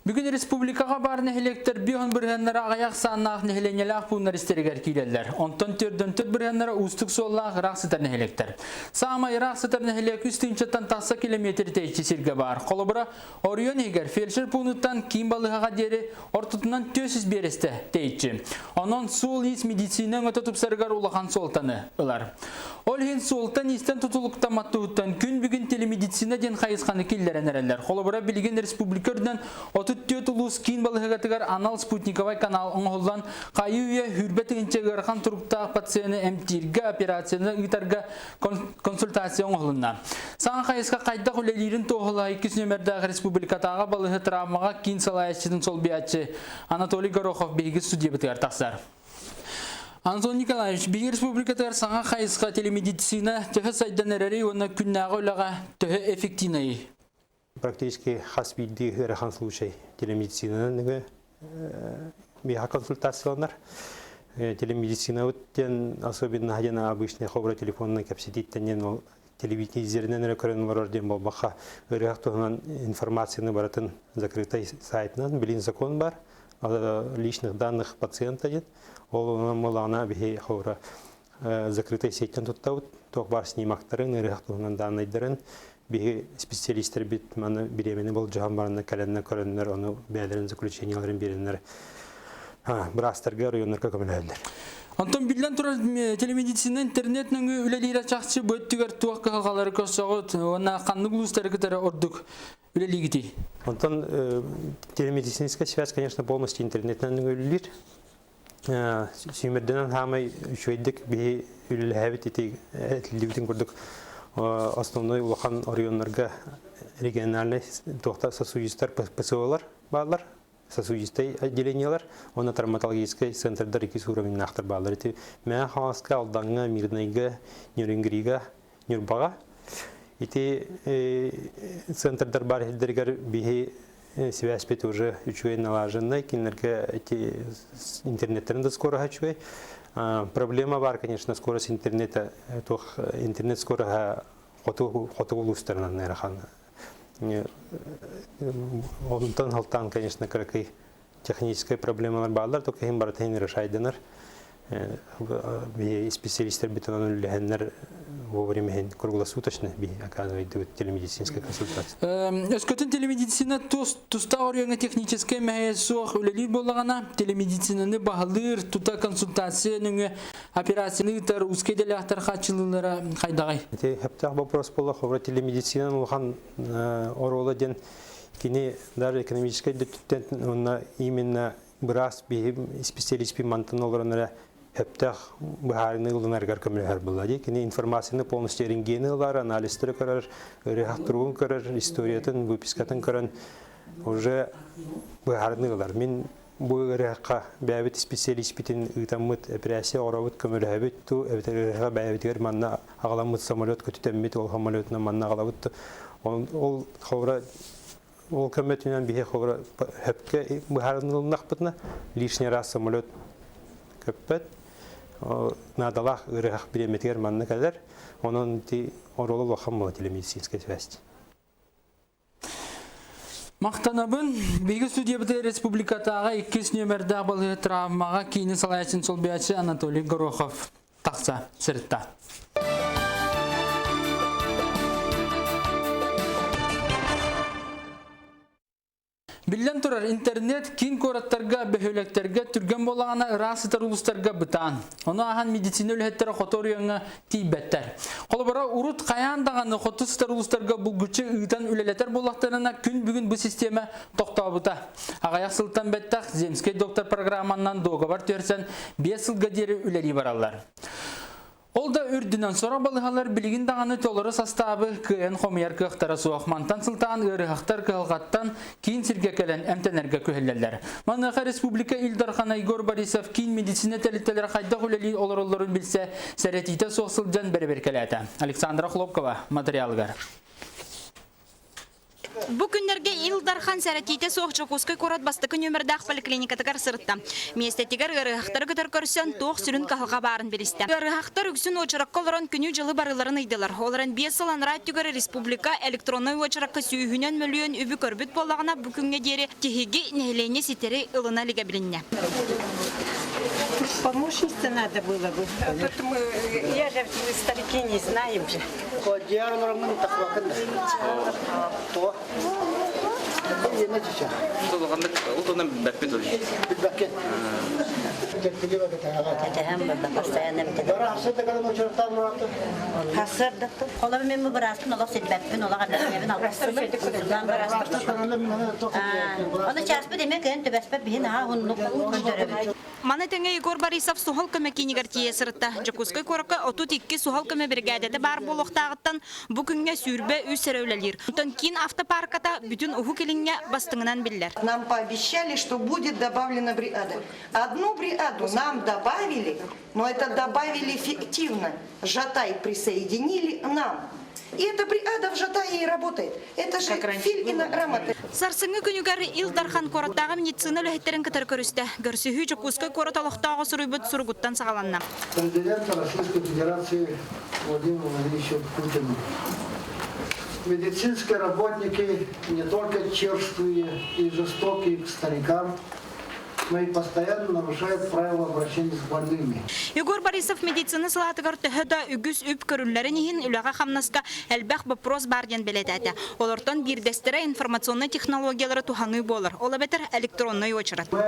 Бүгүн республикаҕа баар нэһилиэктэр биһон бырыһыаннара аҕыйах сааннаах нэһилиэнньэлээх пууннар истэригэр киирэллэр. Онтон төрдөн төрт бырыһыаннара уустук суоллаах ыраах сытар нэһилиэктэр. Саамай ыраах сытар нэһилиэк үс тыһыынчаттан тахса километр тэйиччи сиргэ баар. Холобура, Оройуон иһигэр фельдшер пуунуттан киин балыыһаҕа диэри ортотунан 400 биэрэстэ тэйиччи. Онон суол-иис медицина өҥөтө тупсарыгар улахан суолтаны ылар. Ол иһин суолтан-иистэн тутулуктаммат туһуттан күн бүгүн телемедицина диэн хайысханы киллэрэн эрэллэр. Холобура, билигин республика үрдүнэн 34 улуус киин балыыһатыгар анал спутниковай канал оҥоһуллан хайыы-үйэ сүүрбэ тыһыынча ыарахан туруктаах пациены эмтииргэ, операцияны ыытарга консультация оҥоһулунна. Саҥа хайысха хайдах үлэлиирин туоһулаһа иккис нүөмэрдээх республикатааҕы балыыһа травмаҕа киин салайааччытын солбуйааччы Анатолий Горохов биһиги студиябытыгар тахсар. Антон Николаевич, биһиги республикатыгар саҥа хайысха телемедицина төһө сайдан эрэрий уонна күннээҕи үлэҕэ төһө эффективнэй? Практически хас биирдии ыарахан случай телемедицинанан нөҥүө биһиэхэ консультацияланар. Телемедицинабыт диэн особенно диэн обычный хобра телефонунан кэпсэтииттэн диэн ол телевизорынан эрэ көрөн олорор диэн буолбакка ыарыһах туһунан информацияны барытын закрытай сайтынан билин закон бар личных данных пациента диэн ол онон буоллаҕына биһи хобра закрытай сеттэн туттабыт туох баар снимактарын ыарыһах туһунан данныйдарын биһи специалистэрбит маны бириэмэни болдьоһон баранна кэлэннэр көрөннөр ону бэйэлэрин заключениеларын биэрэннэр быраастарга районнарга көмөлөһөллөр. Онтон биллэн турар телемедицина интернет нөҥүө үлэлиирэ чахчы бу өттүгэр туох кыһалҕалары көрсөҕүт уонна ханнык улуустары кытары ордук үлэлиигитий? Онтон телемедицинская связь, конечно, полностью интернетинэн үлэлиир. Сүүмэрдэнэн хаамай үчүгэйдик биһи үлэлэһэбит ити этиллибитин курдук основной улахан оройуоннарга региональный туохта сосудистар ПСОлар бааллар сосудистай отделениелар уонна травматологическай центрдар иккис уровеннаахтар бааллар ити Мэҥэ Хаҥаласка Алдаҥҥа Мирнэйгэ Нерюнгрига Ньурбаҕа ити центрдар баар сирдэригэр биһи связьпит уже үчүгэй налаженный, кинилэргэ эти интернеттэрин да скороһа үчүгэй. Проблема бар, конечно, скорость интернета, туох интернет скороһа хоту хоту улуустарынан ыарахан. Онтон халтаан, конечно, кыракый техническай проблемалар бааллар, только иһин барытын решайданар. Специалисттер бүтүнэн үллэһэннэр вовремя иһин круглосуточно би оказывает телемедицинская консультация. Өскөтүн телемедицина тустаах оройуоҥҥа техническэй мэһэйэ суох үлэлиир буоллаҕына, телемедицинаны баһылыыр, тута консультация нөҥүө операцияны ыытар узкай идэлээхтэр хааччылыылара хайдаҕый? Ити сөптөөх вопрос буолла. Холобура, телемедицинанын улахан оруола диэн кини даже экономическай өттүттэн уонна именно быраас биһи специалист мантан олорон эрэ сөптөөх быһаарыныы ылынарыгар көмөлөһөр буолла дии. Кини информацияны полностью рентгени ылар, анализтары көрөр, ыарыһах туругун көрөр, историятын, выпискатын көрөн уже быһаарыныы ылар. Мин бу ыарыһахха бэйэбит специалистпитин ыытаммыт, эпэрээссийэ оҥоробут, көмөлөһөбүт ту, эбэтэр ыарыһаҕа бэйэбитигэр манна аҕаламмыт самолет көтүтэммит, ол самолетунан манна аҕалабыт. Ол холобура ол көмөтүнэн биһи холобура хөпкө быһаарынылыннахпытына лишний раз самолет көппөт наадалаах ыарыһах бириэмэтигэр манна кэлэр онон ити оруола улахан буола телемедицинскэй связь. Махтанабын. Биһиги студиябытыгар республикатааҕы иккис нүөмэрдээх балыыһа травмаҕа киинин салайааччын солбуйааччы Анатолий Горохов тахса сырытта. Биллэн турар, интернет киин куораттарга, бөһүөлэктэргэ түргэн буоллаҕына ыраах сытар улуустарга бытаан. Ону ааһан медицина үлэһиттэрэ хоту оройуоҥҥа тиийбэттэр. Холобура, урут хайаан даҕаны хоту сытар улуустарга булгуччу ыытан үлэлэтэр буоллахтарына, күн бүгүн бу систиэмэ тохтообута. Аҕыйах сылтан бэттэх Земский доктор программанан дуогабар түһэрсэн 5 сылга диэри үлэлии бараллар. Ол да үрдүнэн сорох балыһалар билигин даҕаны толору састаабы кыайан хомуйар кыахтара суох. Мантан сылтаан ыарыһахтар кыһалҕаттан киин сиргэ кэлэн эмтэнэргэ күһэллэллэр. Маныаха республика Ил Дархана Егор Борисов киин медицина тэрилтэлэрэ хайдах үлэлии олороллорун билсэ, сэрэтиитэ суох сылдьан бэрэбиэркэлээтэ. Александра Хлопкова материалыгар. Бу күннэргэ Ил Дархан сэрэтиитэ суох Дьокуускай куорат бастакы нүөмэрдээх поликлиникатыгар сырытта. Миэстэтигэр ыарыһахтары кытары көрсөн, туох сүрүн кыһалҕа баарын билистэ. Ыарыһахтар үксүн уочаракка олорон күнү-дьылы барыларын ыйдылар. Ол эрэн 5 сыл анараа өттүгэр республика электроннай уочаракка сүүһүнэн мөлүйүөн үбү көрбүт буоллаҕына, бу күҥҥэ диэри тиһиги нэһилиэнньэ ситэри ылына илигэ билиннэ. Помощница надо было бы. Тут мы, я же, мы старики не знаем же. Холобур мен бырааспын олох сирбэппин, олох эмэбин алгысыбын. Оны чааспыт эме кыһын түбэспэт биһин аха уһуннук көрдөрөбүт. Маны тэҥэ Егор Борисов суһал көмө киинигэр тиийэ сырытта. Дьокуускай куоракка 32 суһал көмө биригээдэтэ баар буолуохтааҕыттан бу күҥҥэ 23 эрэ үлэлиир. Онтон киин автопаарката бүтүн Уһук Илиҥҥэ бастыҥынан биллэр. Нам пообещали, что будет добавлена бригада. Одну бригаду нам добавили, но это добавили фиктивно. Жатай присоединили нам. И эта бригада в Жатае и работает. Это же Филькина грамота. Сарсыҥҥы күнүгэр Ил Дархан куораттааҕы медицина үлэһиттэрин кытары көрүстэ. Көрсүһүү Дьокуускай куорат олохтооҕо суруйбут суругуттан саҕаланна. Президент Российской Федерации Владимир Владимирович Путин. Медицинские работники не только черствые и жестокие к старикам, но и постоянно нарушают правила обращения с больными. Егор Борисов медицина салаатыгар төһө да үгүс үп көрүллэрин иһин үлэҕэ-хамнаска элбэх боппуруос баар диэн бэлиэтээтэ. Олортон биирдэстэрэ информационнай технологиялары туһаныы буолар. Ол эбэтэр электроннай уочарат. Мы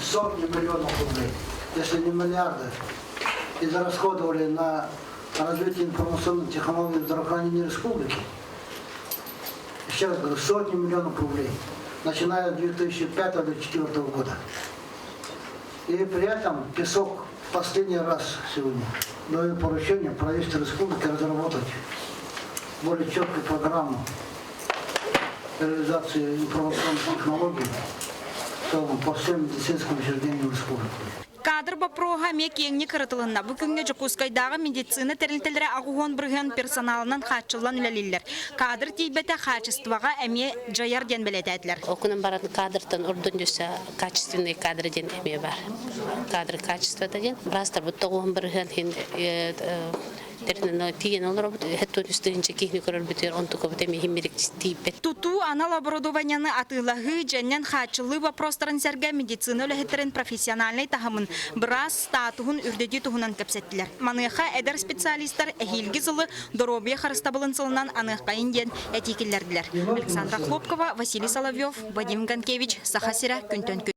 сотни миллионов рублей, если не миллиарды, израсходовали на развитие информационных технологий в здравоохранении республики. Еще раз говорю, сотни миллионов рублей, начиная с 2005-2004 года. И при этом песок последний раз сегодня даю поручение правительству республики разработать более четкую программу реализации информационных технологий в целом по всем медицинским учреждениям республики. Кадр боппуруоһа эмиэ киэҥник ырытылынна. Бу күҥҥэ Дьокуускайдааҕы медицина тэрилтэлэрэ 80% персоналынан хааччыллан үлэлииллэр. Кадр тиийбэтэ хаачыстыбаҕа эмиэ дьайар диэн бэлиэтээтилэр. Окунан баран кадртан ордон дьөссө качественный кадры диэн эмиэ бар. Кадры качествота диэн быраастарбыт тоҕуһун бырыһыан иһин тиийэн олоробут тыһыынча киһини көрөрбүтүгэр онтукабыт эмиэ химмирик тиийбэт. Тутуу анал оборудованиены атыылаһыы, дьэннэн хааччыллыы вопростарын сэргэ медицина үлэһиттэрин профессиональнай таһымын, быраас статуһун үрдэтии туһунан кэпсэттилэр. Маныаха эдэр специалистар эһиилги сылы доруобуйа харыстабылын сылынан аныаххайын диэн этии киллэрдилэр. Александра Хлопкова, Василий Соловьев, Вадим Ганкевич, Саха сирэ, күнтэн күн.